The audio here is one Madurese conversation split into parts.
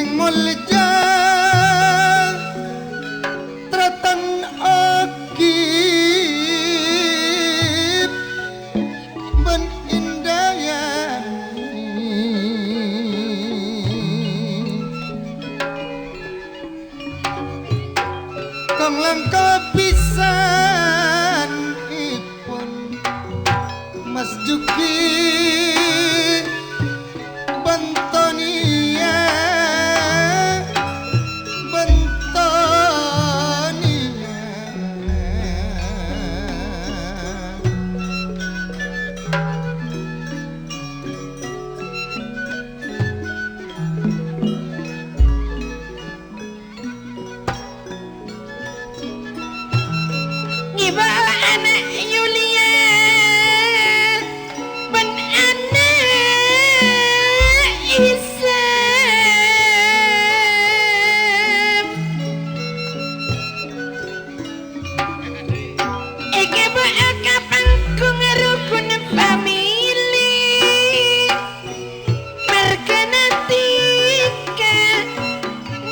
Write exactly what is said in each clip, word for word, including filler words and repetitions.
Molja tratan Ogip bân Indayani. Kong langka bhisan ipun Mas Juki bân Tonia, bân Tonia. Ngibâ'â ana' Yulia bân ana' Isa. Èkèbâ'â ka panggung rukun famili. Marghâna dhika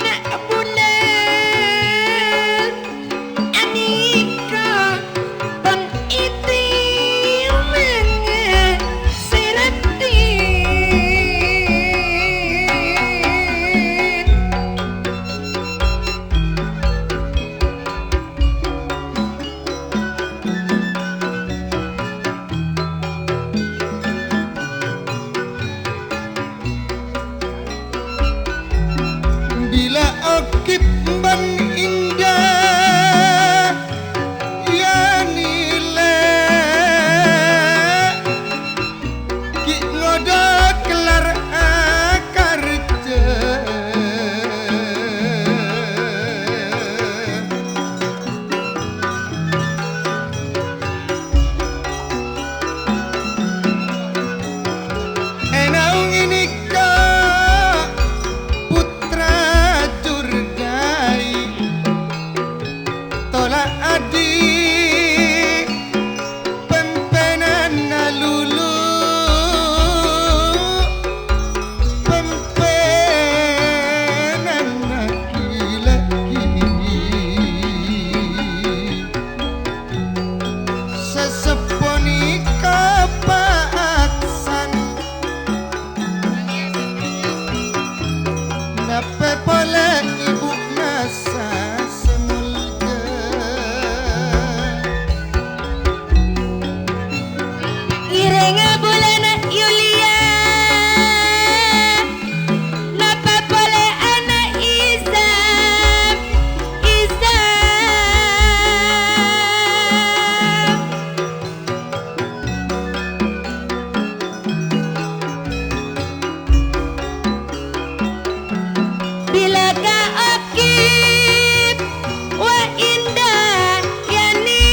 na' bulâ anèka pon ètèmanga sè raddhin. Bilâ Ogip bân Indayani lè' ghi' ngodâ kellar akarja. Ènaong ènèka pottra jurdâi, tola' adi' pèmpènanna lulu, pèmpènanna ghi-laghi. Sè seppona kapaksan, napè polè ibuna sè molja. Ngèrèngnga bulâna Yulia, napè polè ana' Isa, Isa. Bilâ ka Ogip wa Indayani,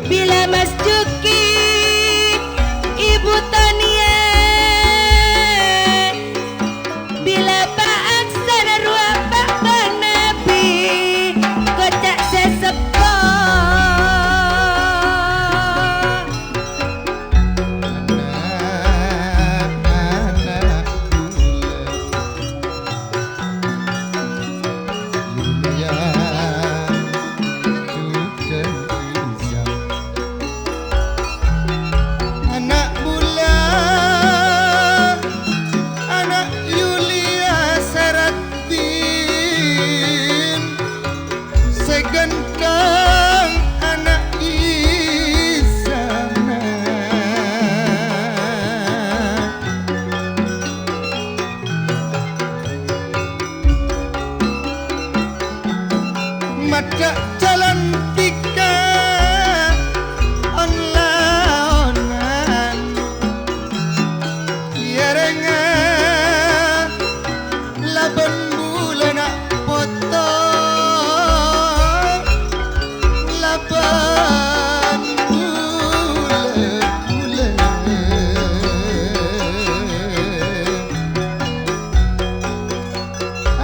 bilâ Mas Juki, Ibu Tonia, bilâ paaksana rowa pa'bâna bi' koca' sè seppo. Ana'-ana' bulâ Yulia jhughân Isa. Ana' bulâ, ana' Yulia sè raddhin, sè ghântheng ana' Isana. Maddhâ' jhâlân dhika on-laonan, iyâ rèngnga labân bulâna poto, labân bulâ-bulâ.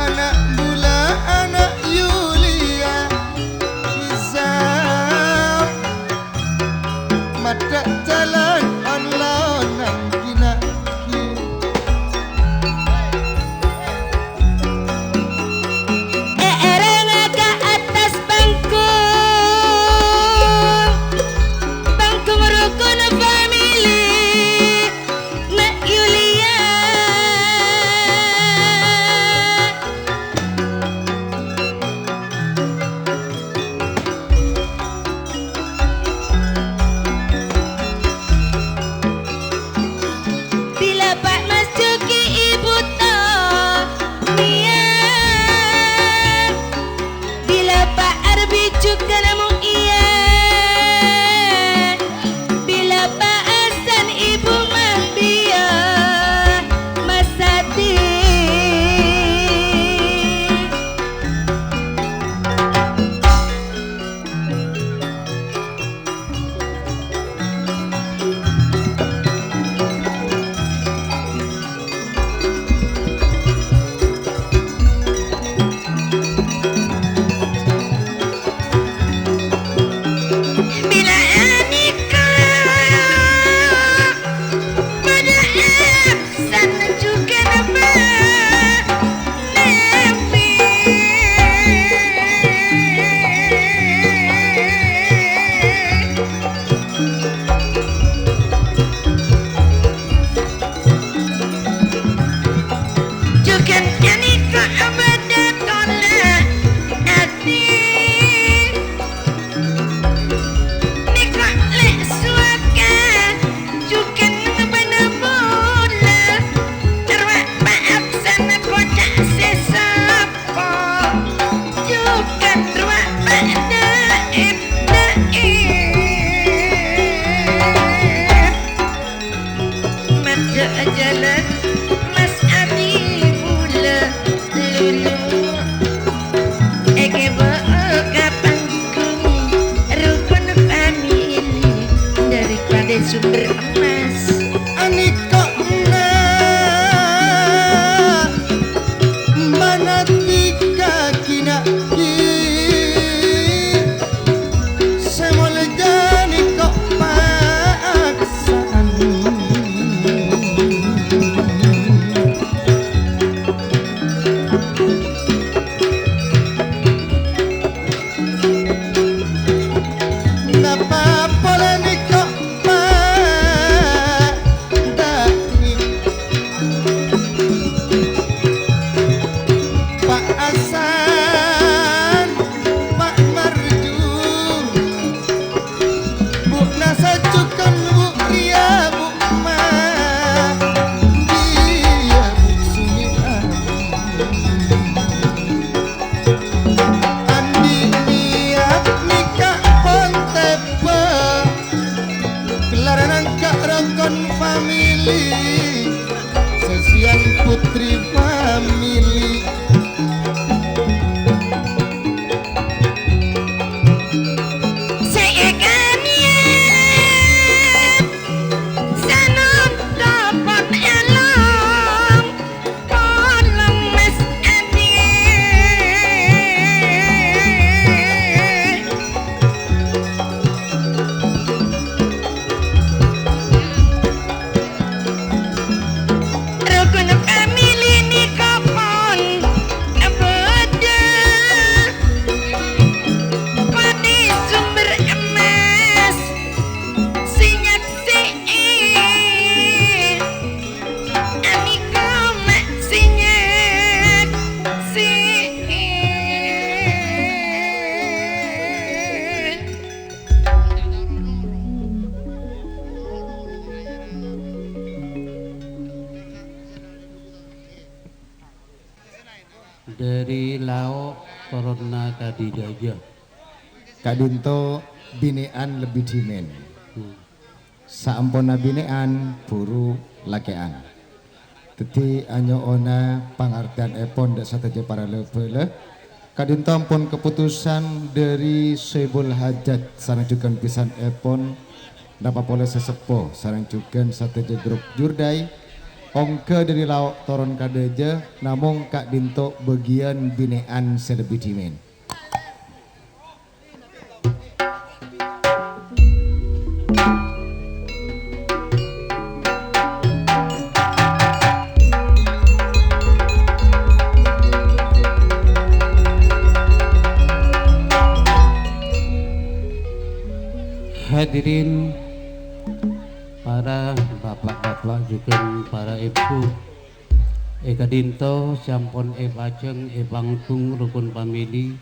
Ana' bulâ, ana' Yulia, Ghânèka abâdâ tola atè. Nèka lè' sowaka jhughân bân abulâ. Rowa pa'absana koca' sè sapa. Jhughân rowa pa'dâ èbdâ'è. Maddhâ jhâlân, Mas Adi bulâ lulu. Èghibâ'â ka panggung rukun famili dâri Padè Sumber Emas. Anèka na' manati ka kènè' ghi. Sè molja nèko paksaan. Napa polè nèko padâ nèko? Pa' Hasan, Pa' Marjung, Bu' Nasa jhughân Bu' Ria, Bu' Ma, iyâ Bu' Sumi'ah. Andi' niyat nèka pon tèbâ. Gelaran angka' rokon famili, sesian putri famili. Sè èkaniyat sanonto pon elong. Polong Mas Adi. Rukun famili nèko pon abâdâ. Padè Sumber Emas sè nyaksè'è. Anèka ma' sè nyaksè'è. Dâri Lao' toronna Kadhi Jâjâ. Ka'dinto binè'an lebbi dhimèn. Hmm. Saamponna binè'an, buru lakè'an. Dhâddhi anyo'ona pangardhâ'annèpon dâ' sadhâjâ para la-bhâlâ. Ka'dinto ampon kaputusan dâri Sohibul Hajat sareng jhughân bhisanèpon, napa polè saseppo sareng jhughân sadhâjâ grup jurdai, ongghâ dâri Lao' toron ka Dâjâ, namong ka'dinto bâgiyân binè'an sè lebbi dhimèn. Hadirin, para bapa'-bapa' jhughân para èbhu, è ka'dinto sampon èpajâng è panggung rukun famili,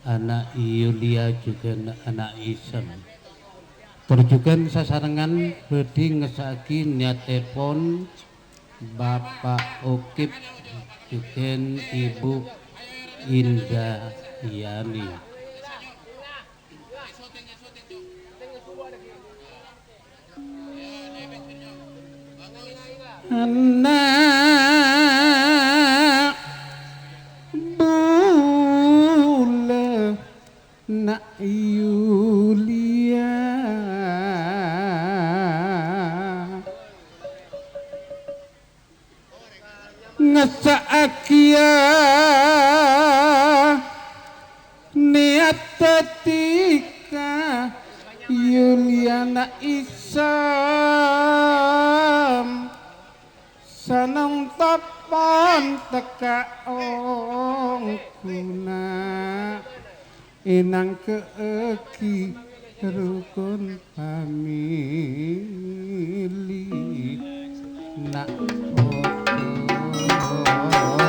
ana' Yulia jhughân ana' Isem. Tor jhughân sasarengan bhâdhi ngessa'aghi niyatèpon Bapa' Okip jhughân Ibu Indayani. Ana' bulâ na' Yulia. Ngessa'aghiyâ niyat dhâddhi ka Yuliana Isem, sanong topon tekka' ongghuna. Ènangghâ'âghi rukun famili na' poto.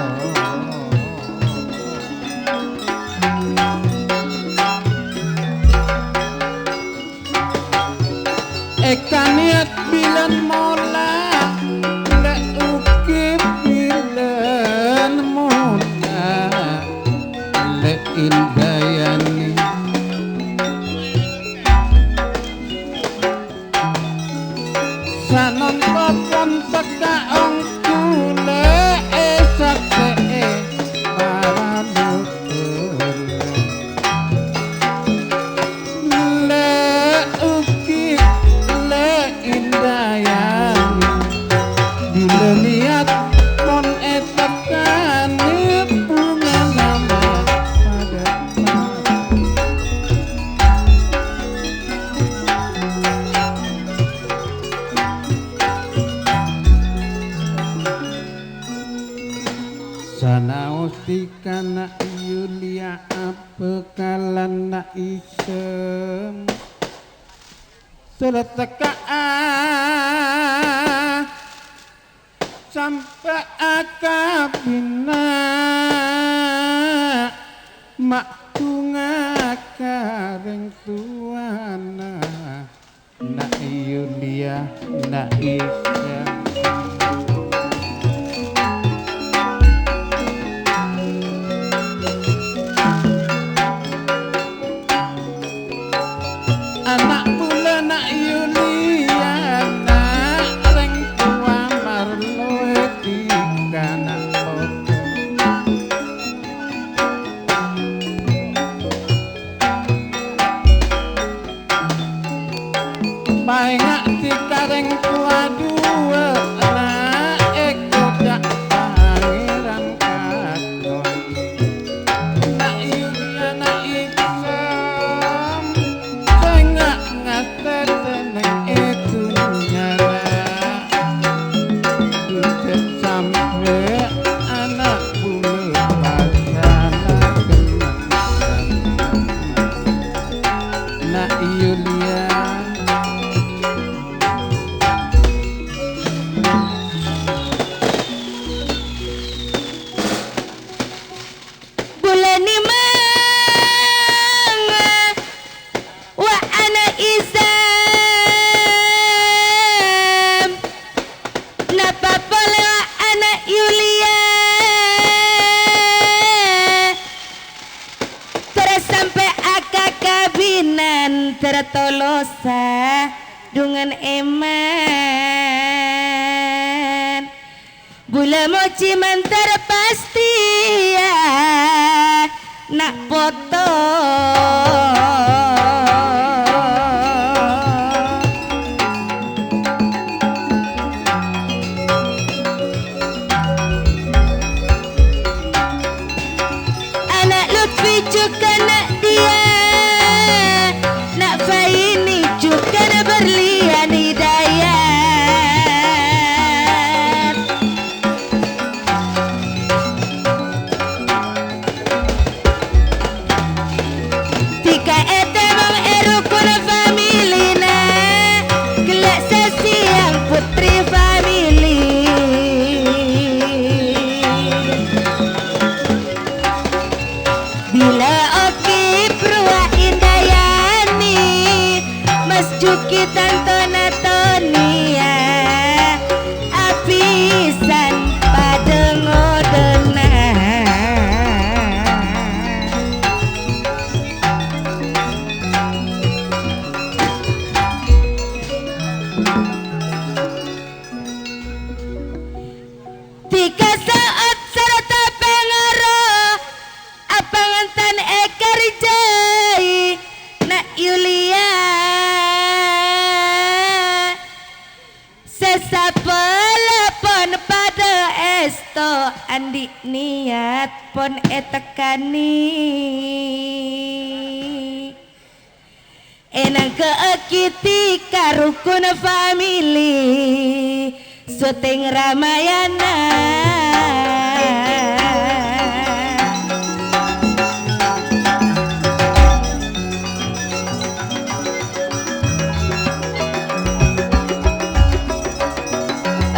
Sanaos dhika na' Yulia abhâkalan na' Isem. Sèrètèka'a sampè' akabina, ma'dungnga ka rèng towana. Na' Yulia, na' Isem. Ana' bulâ na' Yulia, na' rèng towa marloè dhika na' poto. Paènga' dhika rèng towa duwâ'na èkoca' Pangèran katon. Na' Yulia na' Isem, sènga' ngatètè neng è dhunnyana. Cè' sampè' ana' bulâ pasana kennengngan. Na' Yulia. Bulâ nèmang, wa' ana' Isem, napa polè wa' ana' Yulia? Terros sampè' akakabinan, terros tolosa dhungan èman. Bulâ mojhi mandhâr pastèya na' poto. Ana' Lutfi jhughân na' Diya, na' Faini jhughân Berlian Hidayat. Dhika ètèmong è rokon familina, ghellâ' sasèyang Putri Family. Bilâ Oki Purwa Indayani, Mas Juki tantona Tonia, abhisan padâ ngodâna. Dhika saot sarta pangaro apangantan èkarjhâi, na' Yulia. Sè sapolo pon padâ èsto andi' niyat pon ètekkanè. Ènangghâ'aghi dhika rokon famili, syuting Ramayana.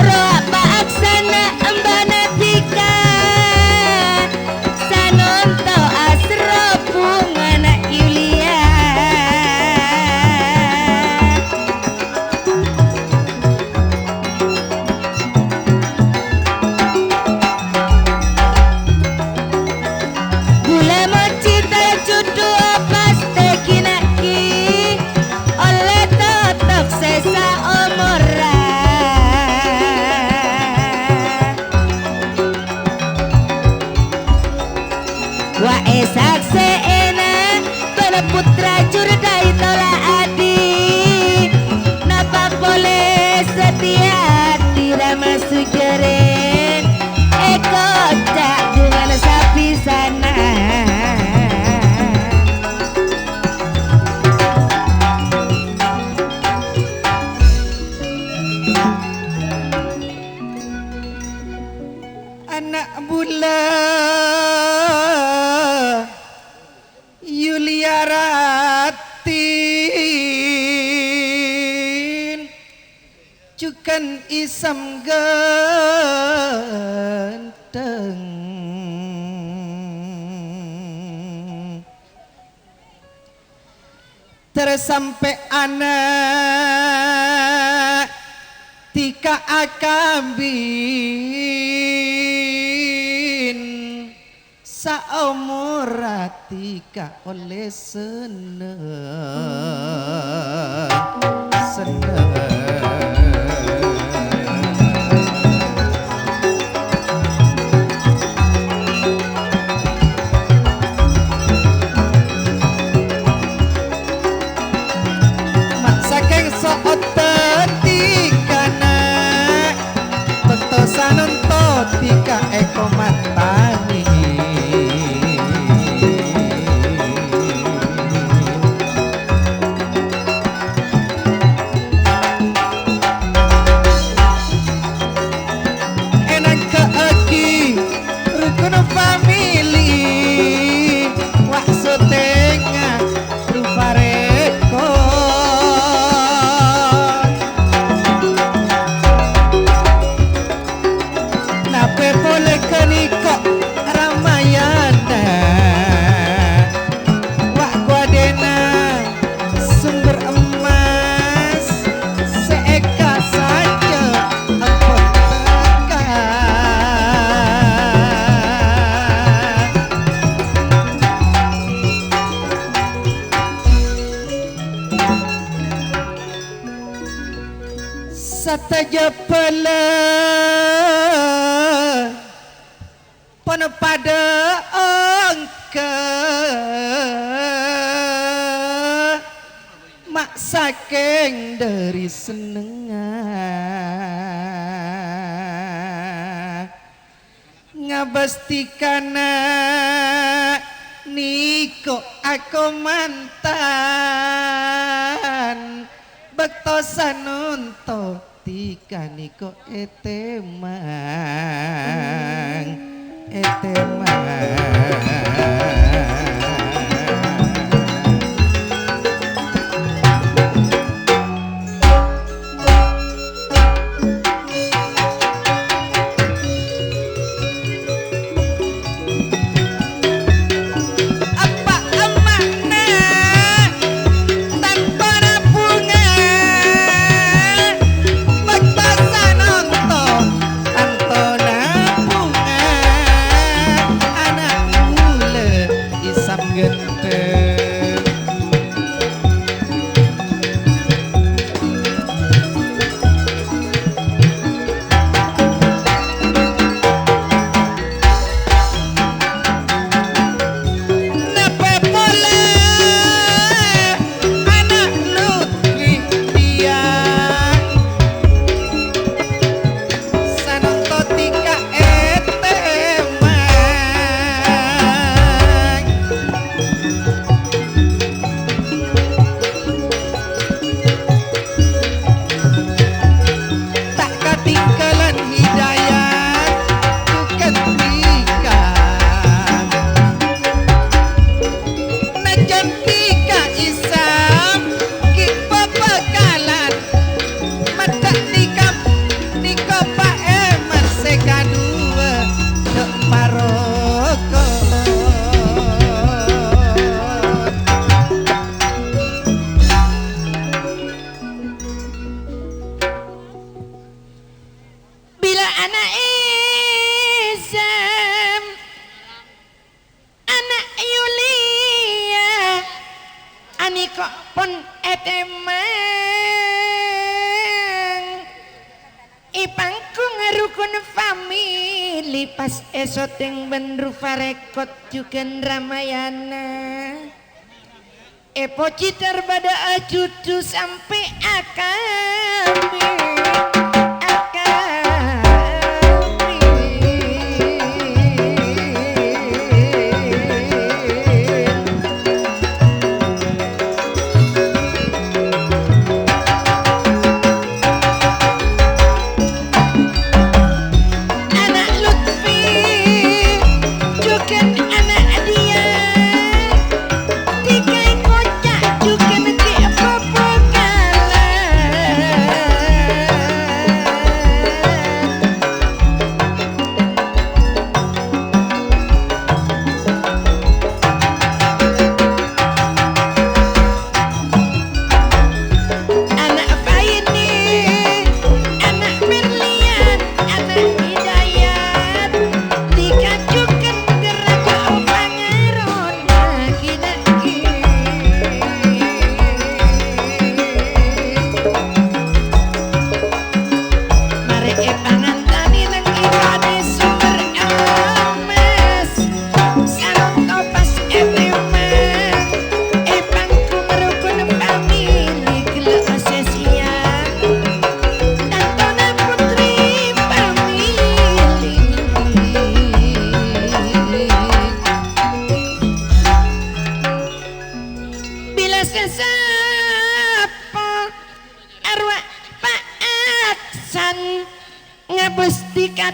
Rowa paaksana embana dhika, sanonto asro bhungana Yulia. Bulâ mojhi ta' judhuwâ pastè ghi-naghi, ollè totop sè saomorra. Wa' èsaksè'èna bân pottra jurdhâi tola adi. Napa polè satèya adi Rama Sujârèn, èkoca' bhungana sapisanan. Ana' bulâ Yulia Ratin, jhughân Isam ghântheng. Ter sampè'anna dhika akabin, saomorra dhika ollè senneng, senneng. Ma' sakèng so'otan dhika, na', bâkto sanonto dhika èkomantanè. Ènangghâ'aghi rukun famili, wa' sotèngnga rupa rèkor. Napè polè ghânèka Ramayana, wa' kowadhâna sumber emmas sè èkasaja ampon berkah. Sadhâjâ bhâlâ pon padâ ongghâ, ma' sakèng dhâri sennengnga. Ngabâs dhika, na', nèko akomantan, bâkto sanonto dhika nèko ètèmang, ètèmang. Apa' emma'na tanto nabunga, bâkto sanonto tanto nabunga, ana' bulâ Isam ghântheng. Napè polè ana' Lutfi Tiang, sanonto dhika ètèmang. Ta' katinggalan hidayat jhughân dhika. Najjhân dhika Isam ghi' bhâbhâkalan. Maddhâ dhika nèko paèman sè kaduwâ, jhâ' parokot. Bilâ ana' Isam, ana' Yulia, anèko pon ètèmang. È panggung rukun famili pas èsotèng bân rupa rèkot jhughân Ramayana. Èpojhi tarbâdâ'â jhudhu sampè' akabin, akabin. Ana' Lutfi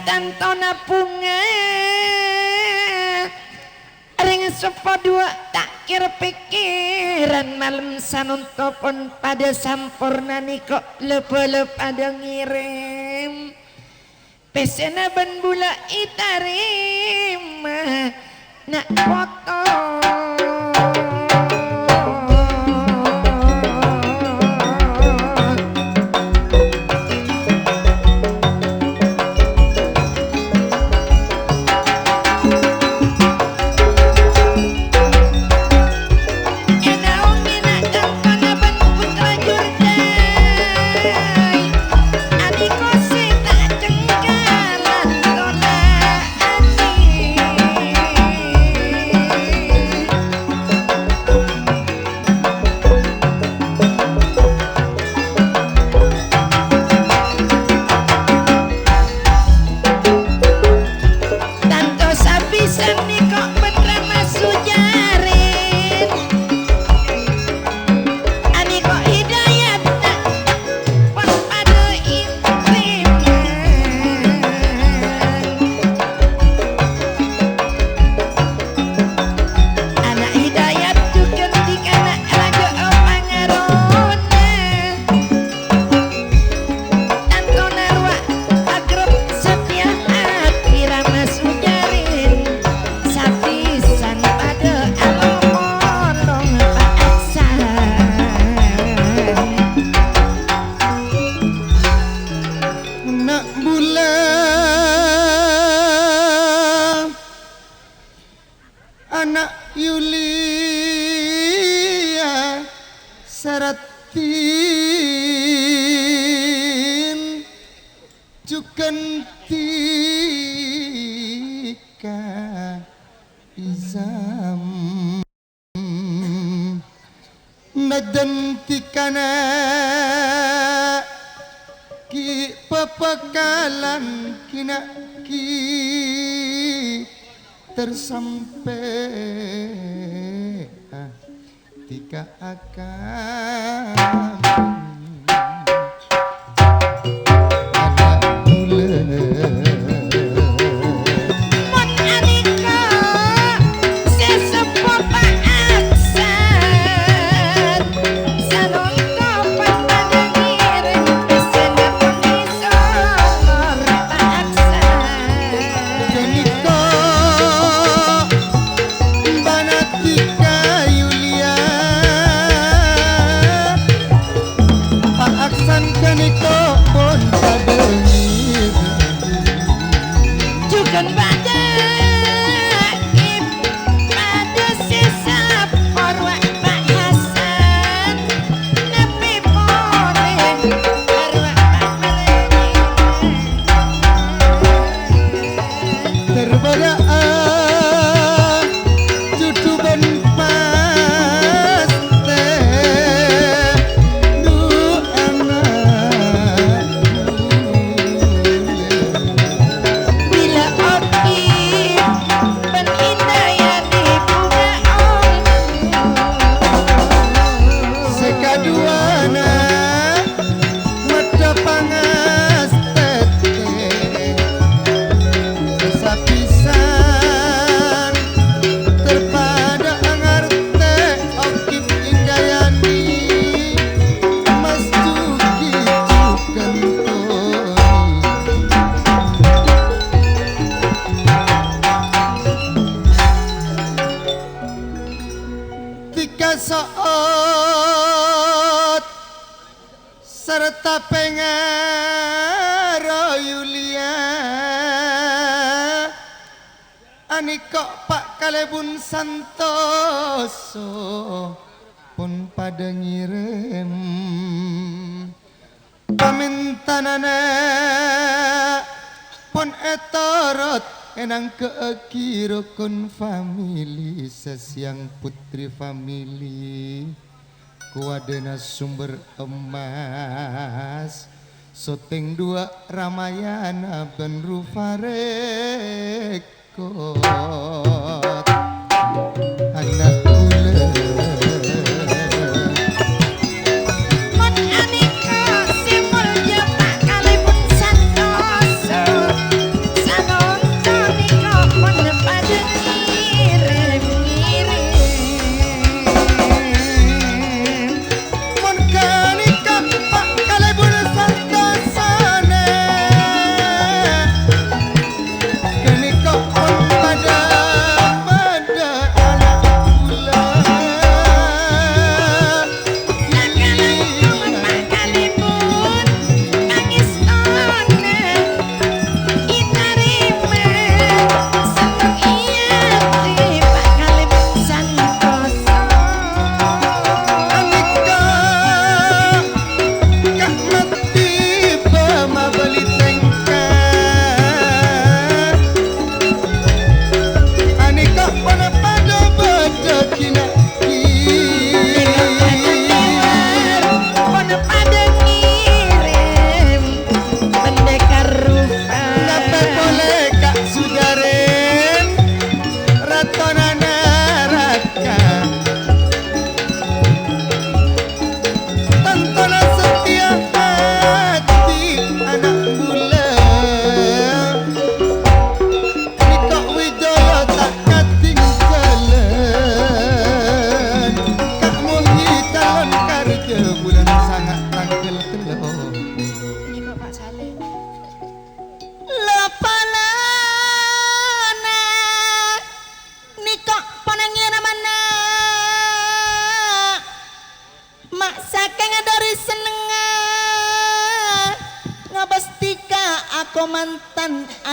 Tantona bhunga. Rèng seppo duwâ' ta' kèr-pèkkèran, malem sanonto pon padâ samporna nèko la-bâlâ padâ ngèrèm. Pèssèna bân bulâ ètarèma, na' poto. Tanto sabisân nèko bân Rama Sujarin. Anèko hidayat pon padâ ètarèma. Ana' hidayat jhughân dhika na' rajâ pangarona. Tantona rowa agrep satèya ati Rama Sujarin. Sabisân padâ along-polong Pa' Aksan. Na' bulâ ana' Yulia Saratin jhughân dhika Izam. Najân dhikana ghi' bhâbhâkalan ghi' na' ghi' tersampè'a dhika akam. Ana' bulâ. Mon alèko sè seppo Pa' Aksan, sanonto pon padâ ngèrèm pèssèna pon èsongor Pa' Aksan. Ghânèka bân dhika Yulia, Pa' Aksan ghânèka pon padâ ngèrèm. Jhughân padâ, padâ sè sapor wa' Pa' Hasan. Nabbhi polè arwah pamrèngan. Terbada'a judhu bân pastè du'ana. Bilâ oki bân Indayani bhunga ong. Sè kaduwâna maddhâ pangastètè. Sè sapisan terpadâ ngartè oki Indayani, Mas Juki jhughân Toni. Dhika so'ot sarta pèngaro Yulia, anèko Pa' Kalèbun Santoso pon padâ ngèrèm. Pamèntanana pon ètorot, ènangghâ'aghi rokon famili, Sasiang Putri Famili, Kuwadana Sumber Emas, Soteng Dua Ramayana bân Rufarek. Kot. Ana' kaulâ. Mon anèka sè molja Pa' Kalèbun Santoso,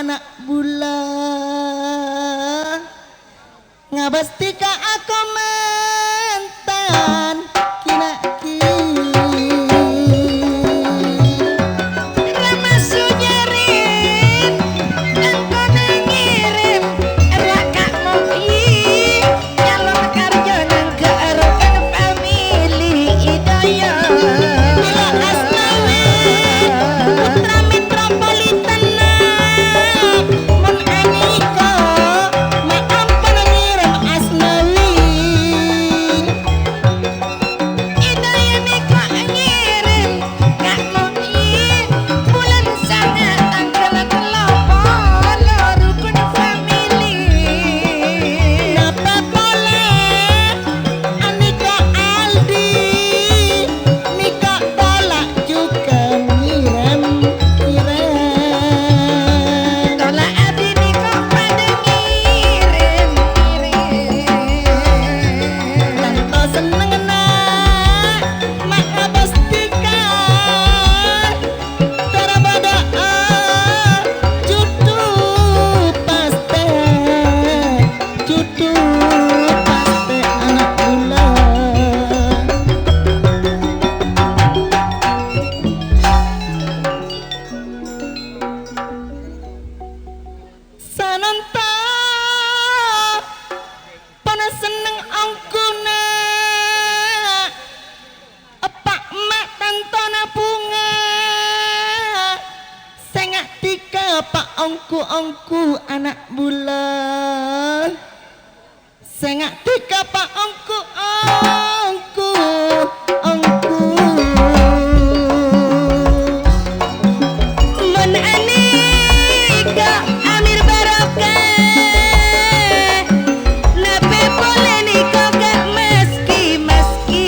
ana' bulâ. Ngabâstè ka akomantan kina-kini. Rama Sujarin, engko' nangèrèm, rowa ka' moyyi, nyalon karjâ nangghâ' rokon famili Hidayah. Mila Asnawi, putra metropolitan, mon anèka, ma' ampon ngèrèm Asnawi. Hidayah nèka ngèrèm ka' moyyi, bulân sanga' tangghâl tello polo rokon famili. Napa polè anèka Aldi, nèka tola' jhughân ngèrèm-ngèrèm. Tola' Aldi nèka padâ ngèrèm-ngèrèm. Tanto sennengnga ma' ngabâstè ka Tara bâdâ'â jhudhu pastè, jhudhu pastè ana' bulâ. Sanonto pon senneng ongghuna. Eppa' emma' tantona bhunga, sè nga'dhika pa-ongghu-ongghu ana' bulân. Sè nga'dhika pa-ongghu-ongghu, ongghu. Mon anèka Amir Barokah, napè polè nèka ka' maskè-maskè.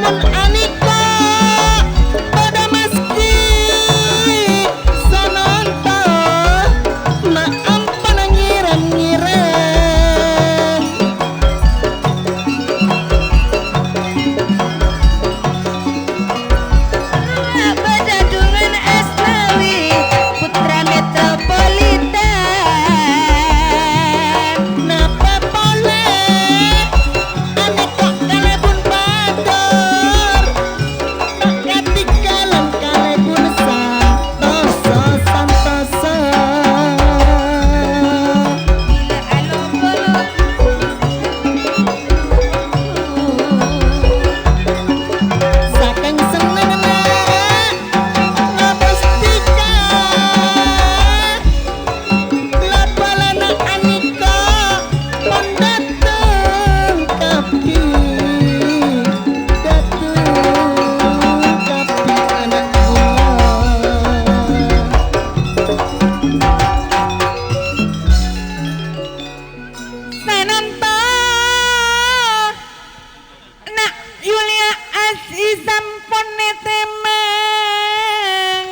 Mon anèka padâ maskè, sanonto ma' ampon ngèrèm-ngèrèm. Bâdâdungan Asnawi, putra metropolitan. Napa polè anèka kalèbun padâr, ta' katinggalan kalèbun santosa, santosa. Sakèng sennengnga ngabâstè ka la-bâlâna anèka pon dâteng kabbhi, dâteng kabbhi ana' bulân. Sanonto Na' Yulia Aziz sampon ètèmang.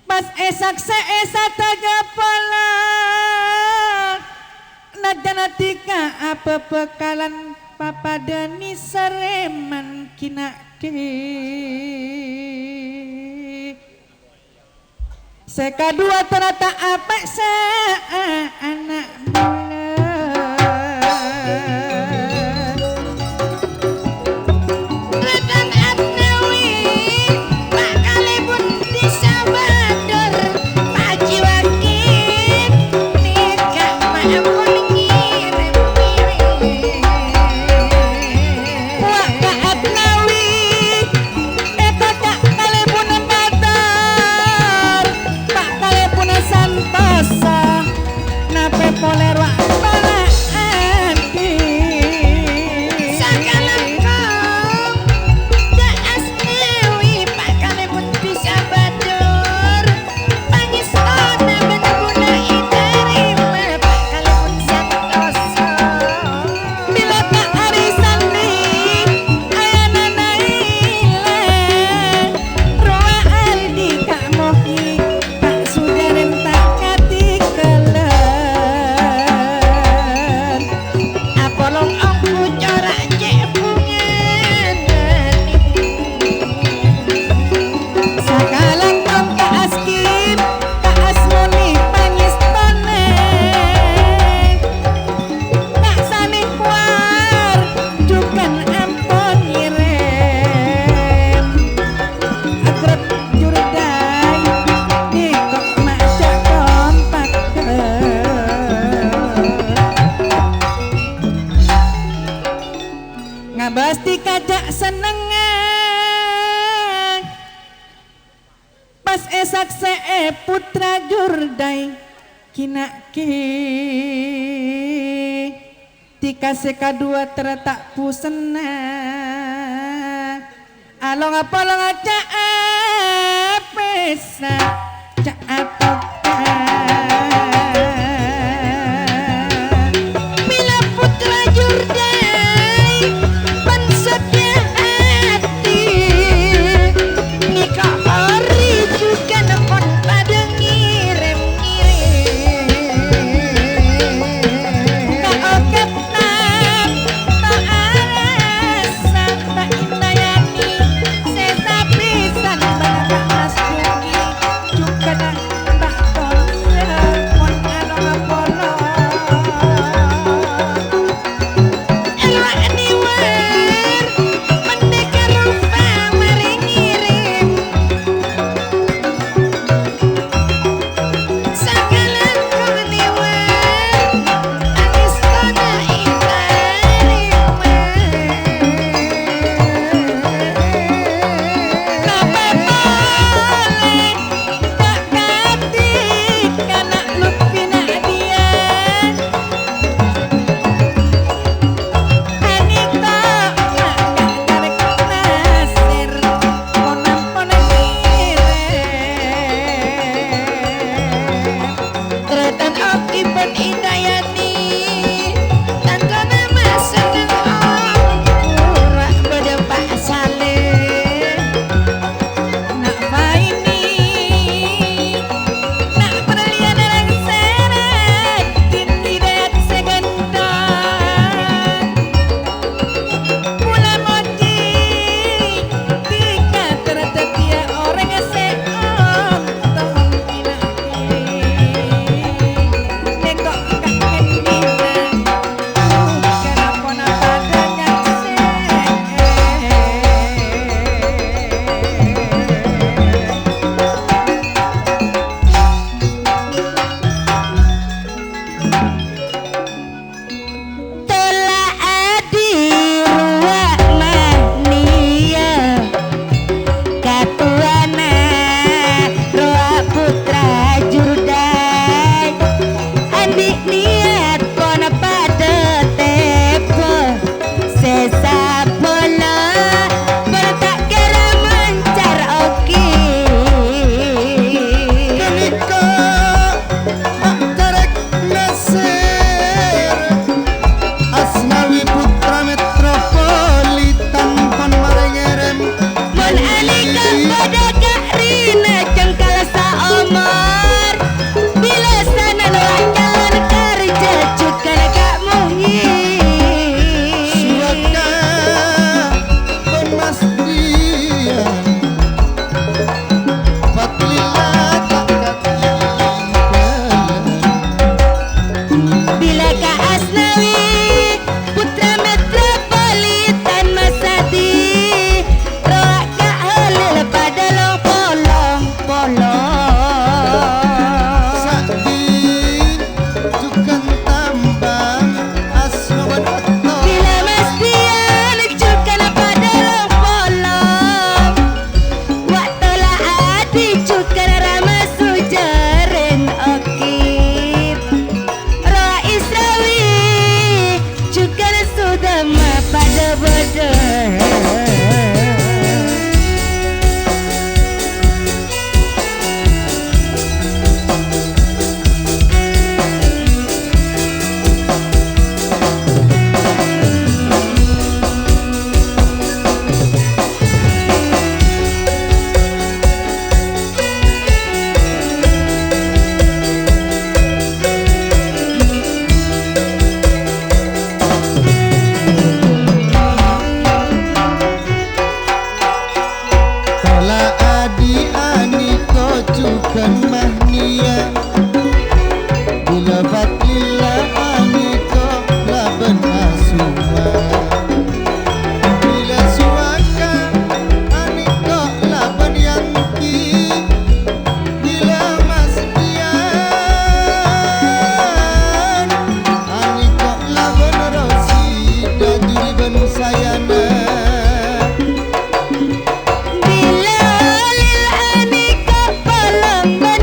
Pas èsaksè'è sadhâjâ polana, nadhâddhika abhâbhâkalan papadâna sarèman ghi' na'-ghi'. Sè kaduwâ tara ta' apaksa ana' bulân. Rètan Adnawi, ta' kalèbun dhisa Badar, Haji Wahid, nèka ma' ampon ngèrèm-ngèrèm. Wa' ka Adnawi. Èkoca' kalèbunna Badar, ta' kalèbunna santosa. Napè polè rowa Eh, pottra Jurdai, kina' ki. Tika sè kaduwâ terro ta' pusenna. Along-polong ca'a pèssa, ca'a tokka. Bilâ pottra Jurdai, bân saddhâ Nèka orèng jhughân pon padâ ngèrèm-ngèrèm. Ka oghâbhân ta' arassa ta' èntayanè, sè sapèsan bân ka Mas Juki, jhughân ta' tolèya pon along-polong. Èrowa' nèwar, mendeka rupa marè ngèrèm. Sakalangkong nèwar, angèstona ètarèma. Napa polè, ta' kadhi kana' Lutfi Nadia. Anèka mangga karè nasèr, pon-ampon ngèrèm. Trètan Oki bân Indayanè, tangkona masenneng ong, pura bâdâ Pa' Salèh. Na' Faini, na' parliyana rèng sèrèng, Dinti Dayat sè ghântheng. Pola mojhi, dhika terro dhâddhiyâ orèng sè ontong, ina'. Nèko ka kennina. Tola' adi' rowa' manèya. Katowana rowa' pottra Jurdai, andi' niyat pon padâ tèbâ sè sapolo, pon ta' kèra mancar oki. Ghânèka Pak Tarèk Nasir, Asnawi pottra metropolitan pon marè ngèrèm. Mon alèka padâ ka' rèna cengkal saomor, bilâ sanana calon karja jhughân ka' monyè. Suwaka bân Mas Dian. Fadlillah ta' katinggalan. Bilâ ka' Asnawi, pottra metropolitan Mas Sadi, rowa' ka' Halil padâ long-polong. Polong. Sa'di jhughân tambang asno bân otto. Bilâ Mas Dian jhughân padâ long-polong. Wa' tola' adi' jhughân rama sojârèn oki. Rowa' Israwi jhughân sodâma padâ bâdâ. Tola' adi' anèko jhughân Mahniya. Bilâ Fadlillah anèko labân Asuma. Bilâ Suwaka anèko labân Yanti. Bilâ Mas Dian anèko labân Rosida juri bân Sayana. Bilâ Lil anèko polong bân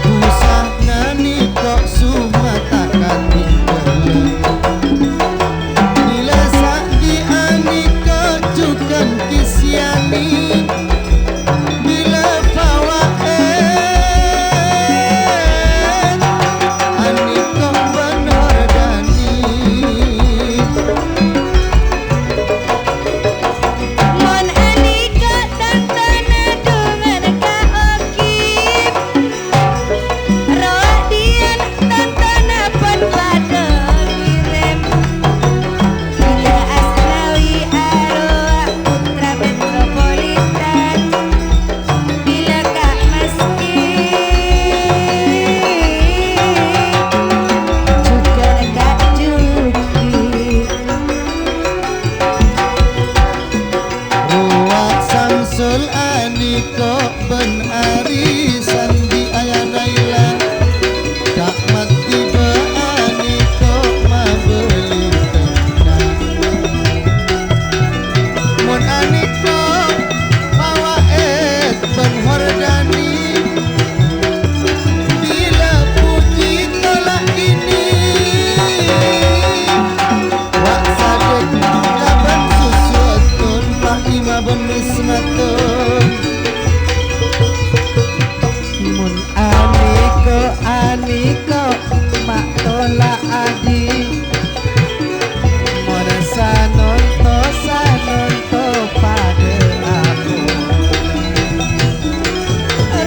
Busana nèko sumata katinggalan. Bilâ sa'di anèko jhughân kèsèyanè. Bilâ Fawaid anèko bân Hordani. Mon anèko tantona dhungan ka Ogip. Rowa dhiyâ tantona pon padâ ngèrèm. Bilâ Asnawi arowa putra metropolitan. Bilâ Ka' Maski, jhughân Ka' Juki. Rowa Samsul anèko bân Ari Sandi Aya Naila. Ka' Mati bâ anèko mabâli tèngka. Mon anèko Fawaid bân Hordani. Bilâ Puji tola' ini. Wa' Sadek labân Susuwatun, Pak Ima bân Mismatun. Mon anèko, anèko, ma' tola' adi. Mon sanonto, sanonto padâ apo.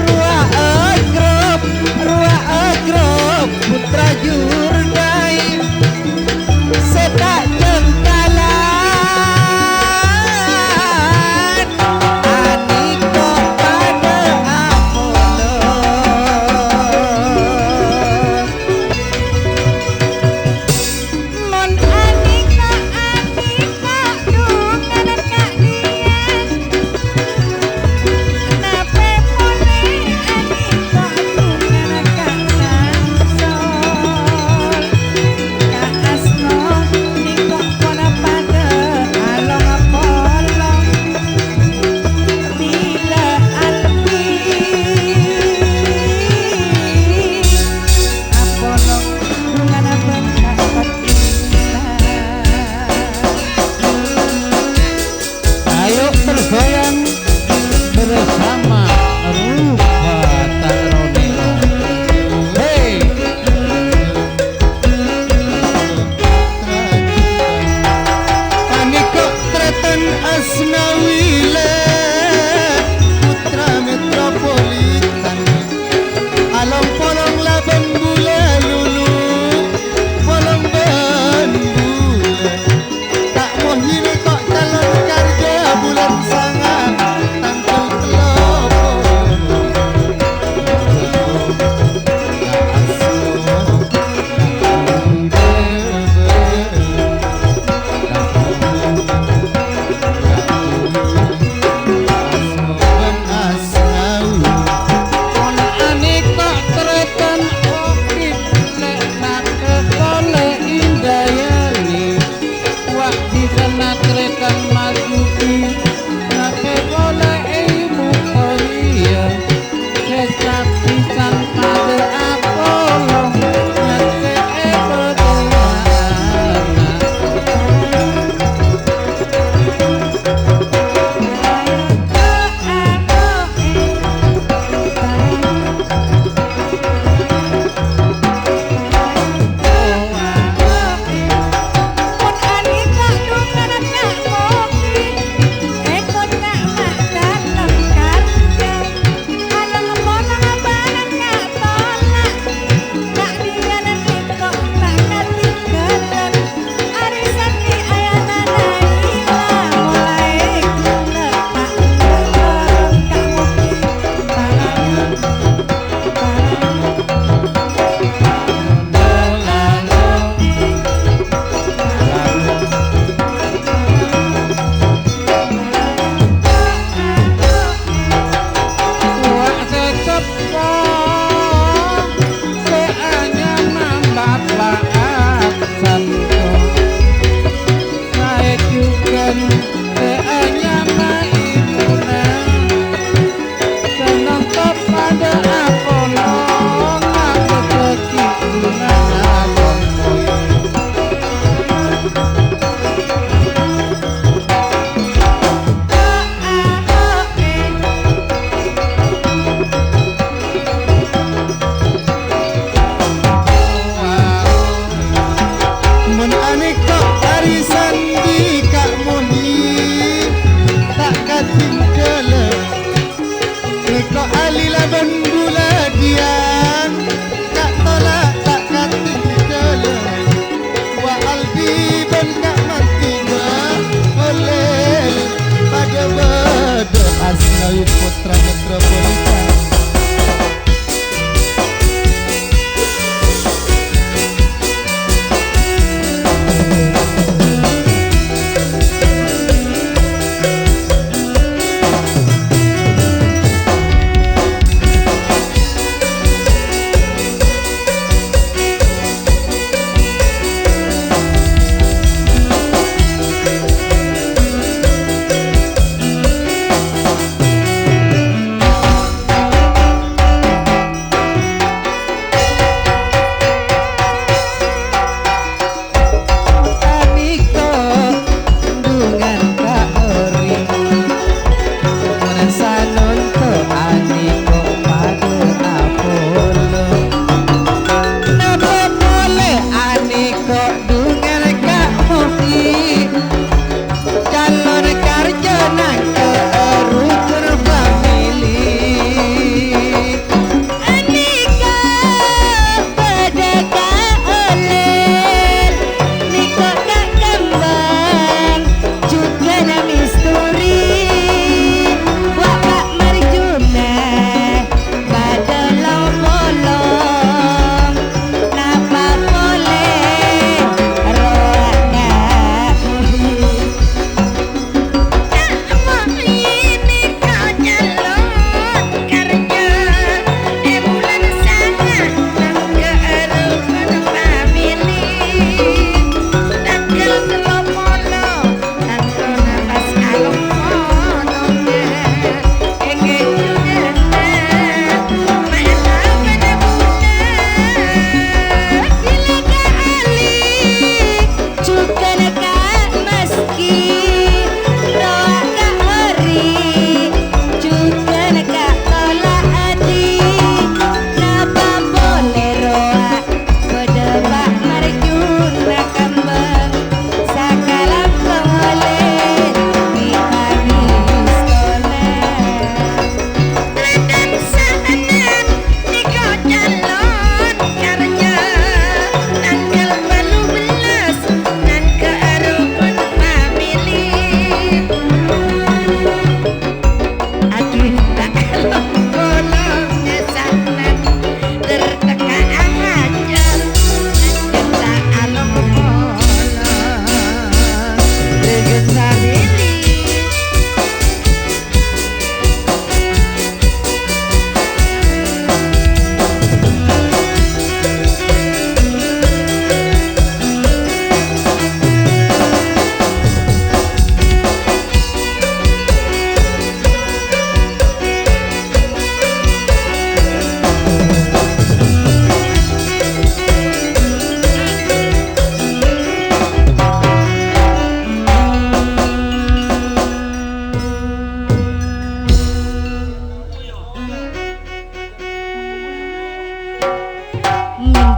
Rowa Agrop, rowa Agrop, putra Jurdai. Sè ta' jhângkalan, anèko padâ apola.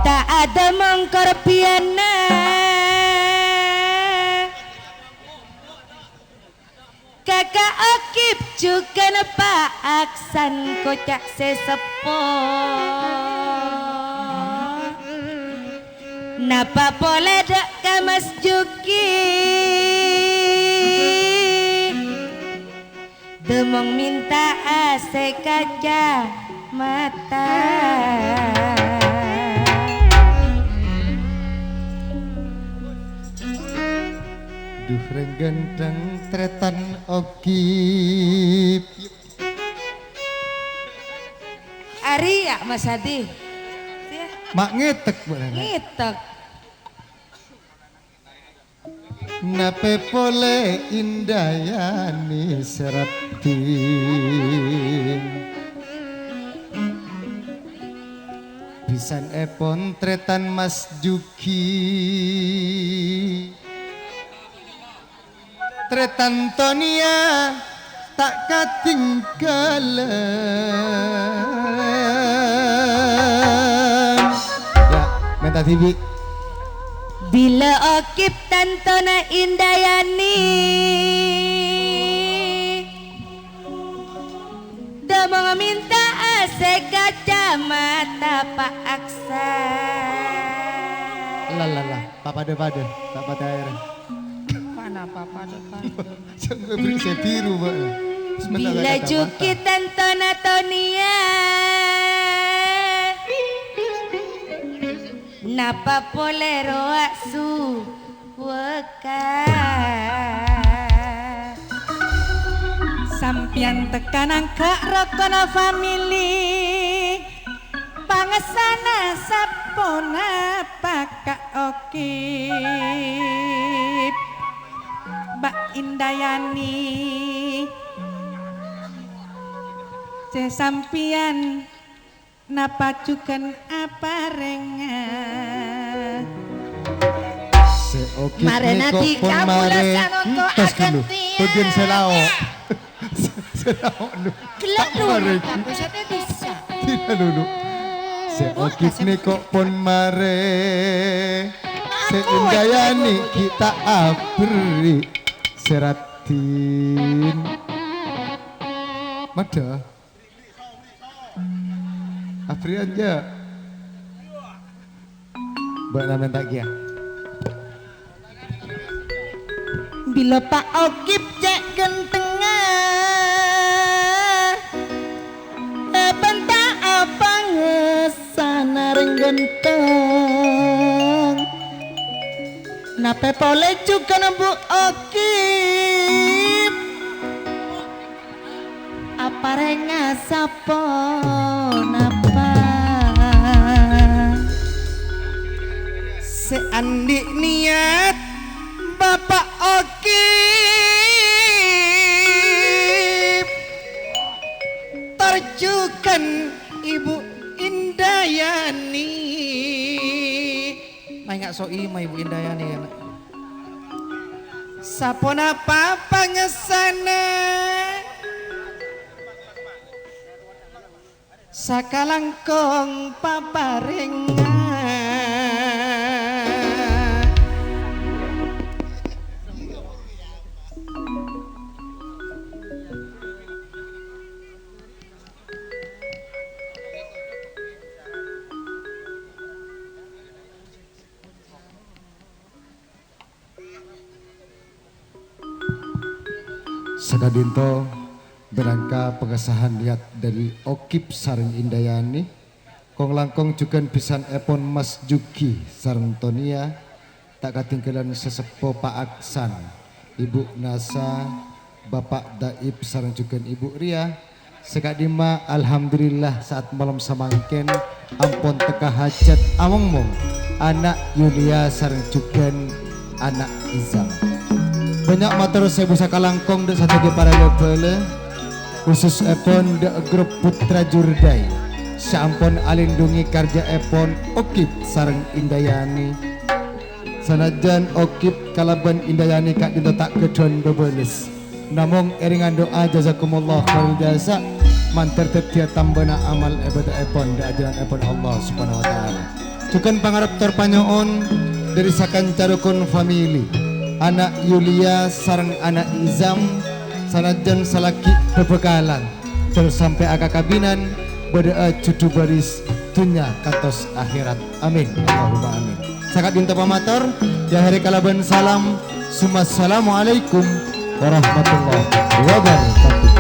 Ta' ada mongkor biyana. Kaka' Okip jhughân Pa' Aksan koca' sè seppo. Napa polè dâ' ka Mas Juki? Dâmong mènta'a sè kacamata. Dhu, rèng ghântheng trètan Okip. Arèya, Mas Hadi. Ma' ngètek, Bu Nana. Ngètek. Napè polè Indayani sè raddhin. Bhisan èpon trètan Mas Juki. Trètan Tonia ta' katèngghâlân. Ya, mènta dhibi'. Bilâ Okip tantona Indayani, dâmong mènta'a sè kacamata Pa' Aksan. La, la, la, papadâ-padâ, ta' patè aèra. Pana papadâ-padâ. Sanggup beri saya biru, Pak. Bismillah, Bila kata Juki Mata. Tantona Tonia, napa polè rowa suweka? Sampèyan tekka nangghâ' rokona famili. Pangessana saponapa Ka' Okip, Mbak Indayani? Sè sampèyan napa jhughân aparèngnga? Sè Okip Marèna nèko pon dika mula marè. Sanongko. Entos dulu. Agantian. Bagian sè lao'. Sè lao' lu. Gelek lu, Marè. Kamu sate bisa. Tidak dulu. Sè Okip nèko pon marè. Sè Indayani ghi' ta' aberri'. Sè raddhin. Madâ. Aberri'ân, jâ'. Bâ'na mènta kèya. Bilâ Pa' Okip cè' ghântengnga, èpènta'a pangessana rèng ghânteng. Napè polè jhughân Bu Okip? Aparèngnga saponapa? Sè andi' niyat Bapa' Okip, tor jhughân Ibu Indayani. Maènga' so'ima Ibu Indayani, ya, Na'. Saponapa pangessana sakalangkong paparèngnga? Saka'dinto bârângka pangasahan niyat dhâri Okip sareng Indayani, kong-langkong jhughân bhisanèpon Mas Jugi sareng Tonia, ta' katèngghâlân sè seppo Pa' Aksan, Ibu Nasa, Bapa' Daib sareng jhughân Ibu Ria, Saka'dimma, alhamdulillah, sa'at malem samangkèn ampon tekka hajhât amongmong ana' Yulia sareng jhughân ana' Izam. Bânnya' mator sèbu sakalangkong dhâ' sadhâjâ para la-bhâlâ, khusussèpon dhâ' grup Putra Jurdai sè ampon alindhungi karjâèpon Okip sareng Indayani. Sanajjân Okip kalabân Indayani ka'dinto ta' ghâdhuwân bâbâles, Namong èrèngan du'a jazakumullah khairul jaza, mandhâr dhâddhiyâ tambâna amal ibâdâèpon dhâ' ajunanèpon Allah Subhanahu wa Ta'ala. Jhughân pangarep tor panyo'on dhâri sakanca rokon famili, ana' Yulia sareng ana' Izam, sanajjân salaghi' bhâbhâkalan, tor sampè' akakabinan, bâdâ'â jhudhu bhâris dhunnya kantos akhèrat. Amin. Allahumma amin. Saka'dinto pamator, èakhèrè kalabân salam, summa assalamualaikum warahmatullahi wabarakatuh.